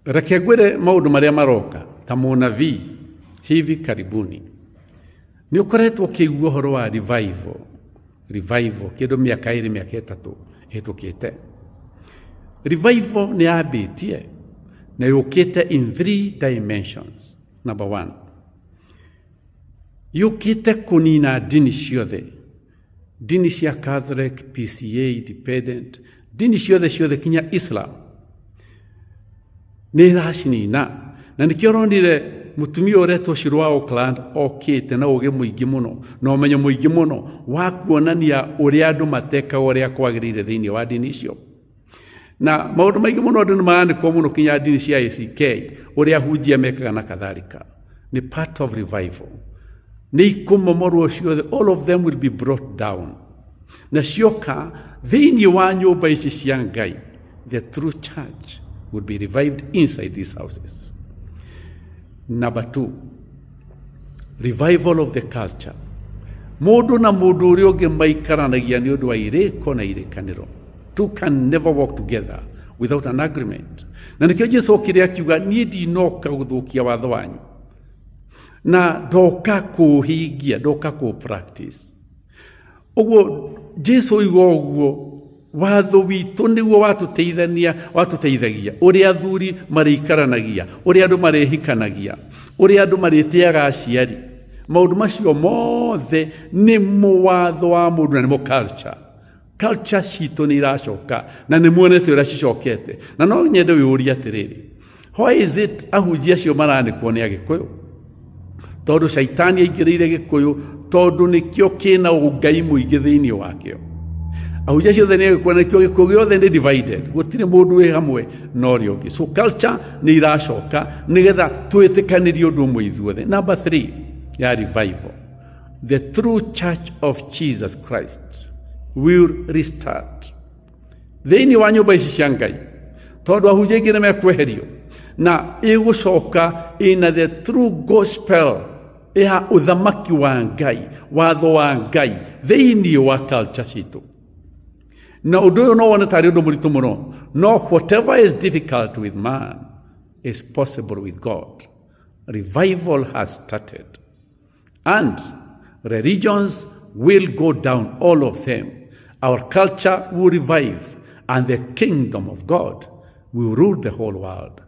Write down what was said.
Reke ngwĩre maũndũ marĩa maroka ta mũnabii hivi karibuni. Nĩ ũkoretwo ũkĩigua ũhoro wa revival, revival kĩndũ mĩaka 2, mĩaka 3 ĩhĩtũkĩte. Revival nĩ yambĩtie na yũkĩte in three dimensions. Number one, yũkĩte kũnina ndini ciothe, ndini cia Catholic, PCA, Independent, ndini ciothe ciothe kinya Islam nĩ ĩracinina. Na nĩkĩo ũronire mũtumia ũretwo Shirũ wa Auckland okĩte na ũgĩ mũingĩ mũno na ũmenyo mũingĩ mũno wa kuonania ũrĩa andũ matekaga ũrĩa kwagĩrĩire thĩinĩ wa ndini icio. Na maũndũ maingĩ mũno andũ nĩ maranĩkwo mũno kinya ndini cia ACK ũrĩa ahunjia mekaga na kadhalika. Nĩ part of revival. Nĩ ikũmomorwo ciothe, all of them will be brought down. Na cioka thĩinĩ wa nyũmba ici cia Ngai, the true church will be revived inside these houses. Number two, revival of the culture. Mũndũ na mũndũ ũrĩa ũngĩ maikaranagia nĩ ũndũ wa irĩko na irĩkanĩro. Two can never walk together without an agreement. Na nĩkĩo Jesu okire akiuga, niĩ ndinoka gũthũkia watho wanyu, na ndoka kũũhingia, ndoka kũ practice. Ũguo Jesu oiga ũguo, watho witũ nĩguo watũteithania, watũteithagia ũrĩa athuri marĩikaranagia, ũrĩa andũ marĩhikanagia, ũrĩa andũ marĩtĩaga aciari. Maũndũ macio mothe nĩmo watho wa mũndũ na nĩmo culture. Culture citũ nĩ iracoka na nĩ muonete ũrĩa cicokete. Na no nyende wĩyũrie atĩrĩrĩ, why is it ahunjia acio maranĩkwo nĩ Agĩkũyũ? Tondũ caitani aingĩrĩire Gĩkũyũ, tondũ nĩkĩo kĩna ũngai mũingĩ thĩinĩ wakĩo. Ahunjia acio othe nĩ Agĩkũyũ, na nĩkĩo Gĩkũyũ gĩothe nĩ divided, gũtirĩ mũndũ wĩ hamwe na ũrĩa ũngĩ. So culture nĩ iracoka nĩgetha twĩtĩkanĩrie ũndũ ũmwe ithuothe. Number three ya revival, the true church of Jesus Christ will restart thĩinĩ wa nyũmba ici cia Ngai, tondũ ahunjia aingĩ nĩ mekweherio na ĩgũcoka ĩna the true gospel ya ũthamaki wa Ngai, watho wa Ngai thĩinĩ wa culture citũ. Na ũndũ ũyũ no wone tarĩ ũndũ mũritũ mũno, no whatever is difficult with man is possible with God. Revival has started and religions will go down, all of them. Our culture will revive and the kingdom of God will rule the whole world.